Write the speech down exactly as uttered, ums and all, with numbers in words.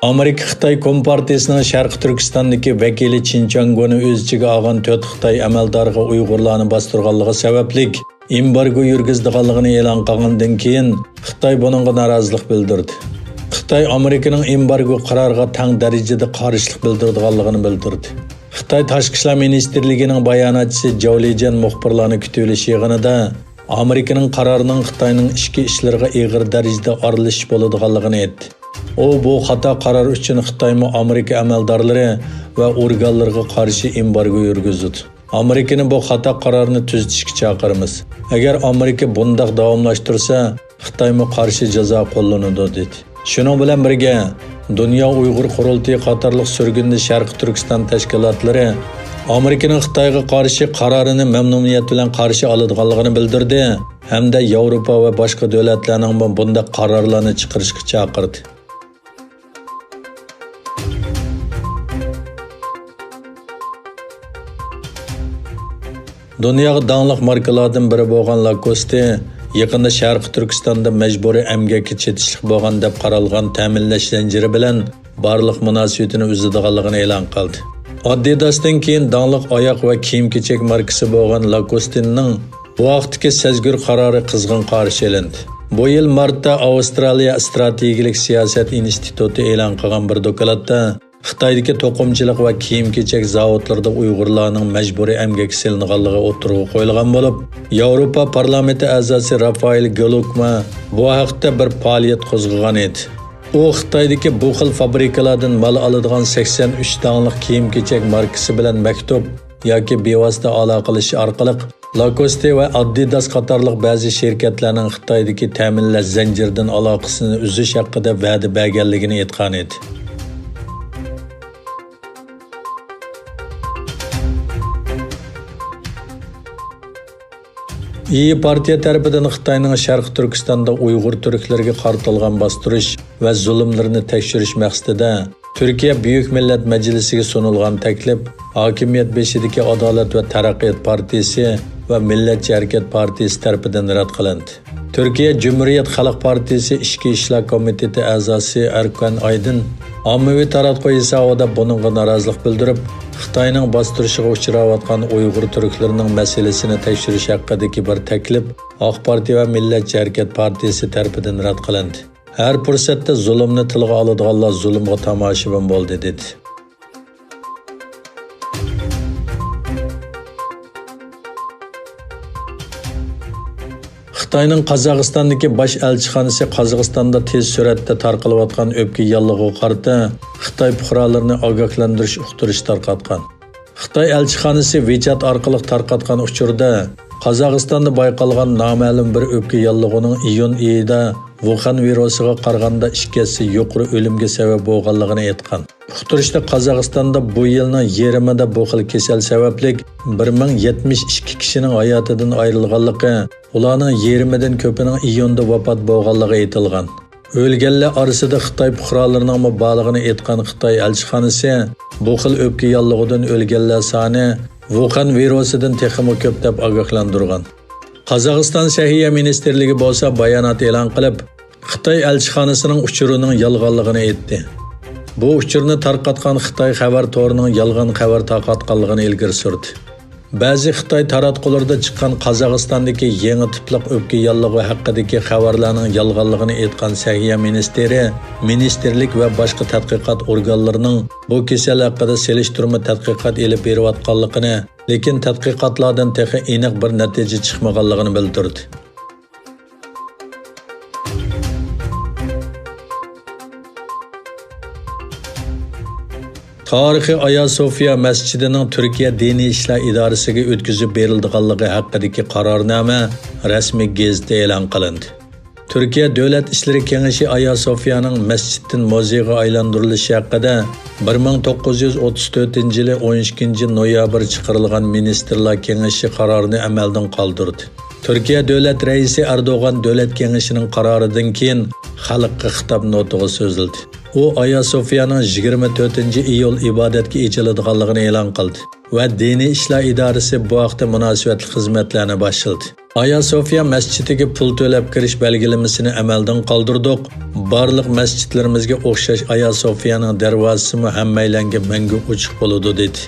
ئامېرىكا خىتاي كومپارتىيىسىنىڭ شەرقىي تۈركىستاندىكى ۋەكىلى چىن چياڭگونى ئۆز ئىچىگە ئالغان تۆت خىتاي ئەمەلدارىغا ئۇيغۇرلارنى باستۇرغانلىقى سەۋەبلىك ئېمبارگو يۈرگۈزىدىغانلىقىنى ئېلان قىلغاندىن كېيىن، خىتاي بۇنىڭغا نارازىلىق بىلدۈردى. خىتاي ئامېرىكىنىڭ ئېمبارگو قارارىغا تەڭ دەرىجىدە قارشىلىق بىلدۈرىدىغانلىقىنى بىلدۈردى. خىتاي تاشقى ئىشلار مىنىستىرلىكىنىڭ باياناتچىسى جاۋ لىجيەن مۇخبىرلارنى كۈتۈۋېلىش يىغىنىدا ئامېرىكىنىڭ قارارىنىڭ خىتاينىڭ ئىچكى ئىشلىرىغا ئېغىر دەرىجىدە ئارىلىشىش بولىدىغانلىقىنى ئېيتتى. ئۇ بۇ خاتا قارار ئۈچۈن خىتايمۇ ئامېرىكا ئەمەلدارلىرى ۋە ئورگانلىرىغا قارشى ئېمبارگو يۈرگۈزىدۇ. ئامېرىكىنى بۇ خاتا قارارنى تۈزىتىشكە چاقىرىمىز. ئەگەر ئامېرىكا بۇنداق داۋاملاشتۇرسا، خىتايمۇ قارشى جازا قوللىنىدۇ، دېدى. شۇنىڭ بىلەن بىرگە، دۇنيا ئۇيغۇر قۇرۇلتىيى قاتارلىق سۈرگۈندە شەرقىي تۈركىستان تەشكىلاتلىرى ئامېرىكىنىڭ خىتايغا قارشى قارارىنى مەمنۇنىيەت بىلەن قارشى ئالىدىغانلىقىنى بىلدۈردى ھەمدە ياۋروپا ۋە باشقا دۆلەتلەرنىڭمۇ بۇنداق قارارلارنى چىقىرىشقا چاقىردى. دۇنياغا داڭلىق ماركىلاردىن بىرى بولغان لاكوستى يېقىندا شەرقىي تۈركىستاندا مەجبۇرىي ئەمگەككە چېتىشلىق بولغان دەپ قارالغان تەمىنلەش زەنجىرى بىلەن بارلىق مۇناسىۋىتىنى ئۈزىدىغانلىقىنى ئېلان قىلدى. ئادىداستىن كېيىن داڭلىق ئاياغ ۋە كىيىم-كېچەك ماركىسى بولغان لاكوستىننىڭ بۇ ھەقتىكى سەزگۈر قارارى قىزغىن قارشى ئېلىندى. بۇ يىل مارتتا ئاۋسترالىيە ئىستراتېگىيىلىك سىياسەت ئىنستىتۇتى ئېلان قىلغان بىر دوكلاتتا خىتايدىكى توقۇمىچىلىق ۋە كىيىم-كېچەك زاۋۇتلىرىدا ئۇيغۇرلارنىڭ مەجبۇرىي ئەمگەككە سېلىنغانلىقى ئوتتۇرىغا قويۇلغان بولۇپ، ياۋروپا پارلامېنتى ئەزاسى رافائېل گلوكما بۇ ھەقتە بىر پائالىيەت قوزغىغان ئىدى. ئۇ خىتايدىكى بۇ خىل فابرىكىلاردىن مال ئالىدىغان سەكسەن ئۈچ داڭلىق كىيىم-كېچەك ماركىسى بىلەن مەكتۇپ ياكى بىۋاسىتە ئالاقىلىشىش ئارقىلىق لاكوستى ۋە ئادىداس قاتارلىق بەزى شىركەتلەرنىڭ خىتايدىكى تەمىنلەش زەنجىرىدىن ئالاقىسىنى ئۈزۈش ھەققىدە ۋەدە بەرگەنلىكىنى ئېيتقانىدى. ئىيى پارتىيە تەرىپىدىن خىتاينىڭ شەرقىي تۈركىستاندا ئۇيغۇر تۈركلىرىگە قارىتىلغان باستۇرۇش ۋە زۇلۇملىرىنى تەكشۈرۈش مەقسىتىدە تۈركىيە بۈيۈك مىللەت مەجلىسىگە سۇنۇلغان تەكلىپ ھاكىمىيەت بېشىدىكى ئادالەت ۋە تەرەققىيات پارتىيىسى ۋە مىللەتچى ھەرىكەت پارتىيىسى تەرىپىدىن رەت قىلىندى. تۈركىيە جۇمھۇرىيەت خەلق پارتىيىسى ئىچكى ئىشلار كومىتېتى ئەزاسى ئەركان ئايدىن ئاممىۋى تاراتقۇ ھېسابىدا بۇنىڭغا نارازىلىق بىلدۈرۈپ، خىتاينىڭ باستۇرۇشىغا ئۇچراۋاتقان ئۇيغۇر تۈركلىرىنىڭ مەسىلىسىنى تەكشۈرۈش ھەققىدىكى بىر تەكلىپ ئاق پارتىيە ۋە مىللەتچى ھەرىكەت پارتىيىسى تەرىپىدىن رەت قىلىندى. ھەر پۇرسەتتە زۇلۇمنى تىلغا ئالىدىغانلار زۇلۇمغا تاماشىبىن بولدى، دېدى. خىتاينىڭ قازاقىستاندىكى باش ئەلچىخانىسى قازاقىستاندا تېز سۈرئەتتە تارقىلىۋاتقان ئۆپكە ياللۇغىغا قارىتا خىتاي پۇقرالىرىنى ئاگاھلاندۇرۇش ئۇقتۇرۇشى تارقاتقان. خىتاي ئەلچىخانىسى ۋېچات ئارقىلىق تارقاتقان ئۇچۇردا، قازاقىستاندا بايقالغان نامەلۇم بىر ئۆپكە ياللۇغىنىڭ ئىيۇن ئېيىدا ۋۇخەن ۋىرۇسىغا قارىغاندا ئىككى ھەسسە يۇقىرى ئۆلۈمگە سەۋەب بولغانلىقىنى ئېيتقان. ئۇقتۇرۇشتا قازاقىستاندا بۇ يىلنىڭ يېرىمىدا بۇ خىل كېسەل سەۋەبلىك بىر مىڭ يەتمىش ئىككى كىشىنىڭ ھاياتىدىن ئايرىلغانلىقى، ئۇلارنىڭ يېرىمىدىن كۆپىنىڭ ئىيۇندا ۋاپات بولغانلىقى ئېيتىلغان. ئۆلگەنلەر ئارىسىدا خىتاي پۇقرالىرىنىڭمۇ بارلىقىنى ئېيتقان خىتاي ئەلچىخانىسى بۇ خىل ئۆپكە ياللۇغىدىن ئۆلگەنلەر سانى ۋۇخەن ۋىرۇسىدىن تېخىمۇ كۆپ دەپ ئاگاھلاندۇرغان. قازاقىستان سەھىيە مىنىستىرلىكى بولسا بايانات ئېلان قىلىپ، خىتاي ئەلچىخانىسىنىڭ ئۇچۇرىنىڭ يالغانلىقىنى ئېيتتى. بۇ ئۇچۇرنى تارقاتقان خىتاي خەۋەر تورىنىڭ يالغان خەۋەر تارقاتقانلىقىنى ئىلگىرى سۈردى. بەزى خىتاي تاراتقۇلىرىدا چىققان قازاقىستاندىكى يېڭى تىپلىق ئۆپكە ياللۇغى ھەققىدىكى خەۋەرلەرنىڭ يالغانلىقىنى ئېيتقان سەھىيە مىنىستىرى، مىنىستىرلىك ۋە باشقا تەتقىقات ئورگانلىرىنىڭ بۇ كېسەل ھەققىدە سېلىشتۇرما تەتقىقات ئېلىپ بېرىۋاتقانلىقىنى، لېكىن تەتقىقاتلاردىن تېخى ئېنىق بىر نەتىجە چىقمىغانلىقىنى بىلدۈردى. تارىخىي ئايا سوفىيا مەسچىتىنىڭ تۈركىيە دىنىي ئىشلار ئىدارىسىگە ئۆتكۈزۈپ بېرىلىدىغانلىقى ھەققىدىكى قارارنامە رەسمىي گېزىتتە ئېلان قىلىندى. تۈركىيە دۆلەت ئىشلىرى كېڭىشى ئايا سوفىيانىڭ مەسچىتتىن مۇزېيغا ئايلاندۇرۇلۇشى ھەققىدە بىر مىڭ توققۇز يۈز ئوتتۇز تۆتىنچى يىلى ئون ئىككىنچى نويابىر چىقىرىلغان مىنىستىرلار كېڭىشى قارارىنى ئەمەلدىن قالدۇردى. تۈركىيە دۆلەت رەئىسى ئەردوغان دۆلەت كېڭىشىنىڭ قارارىدىن كېيىن خەلققە خىتاب نۇتۇقى سۆزلىدى. ئۇ ئايا سوفىيانىڭ يىگىرمە تۆتىنچى ئىيۇل ئىبادەتكە ئېچىلىدىغانلىقىنى ئېلان قىلدى ۋە دىنىي ئىشلار ئىدارىسى بۇ ھەقتە مۇناسىۋەتلىك خىزمەتلەرنى باشلىدى. ئايا سوفىيا مەسچىتىگە پۇل تۆلەپ كىرىش بەلگىلىمىسىنى ئەمەلدىن قالدۇردۇق. بارلىق مەسچىتلىرىمىزگە ئوخشاش ئايا سوفىيانىڭ دەرۋازىسىمۇ ھەممەيلەنگە مەڭگۈ ئوچۇق بولىدۇ، دېدى.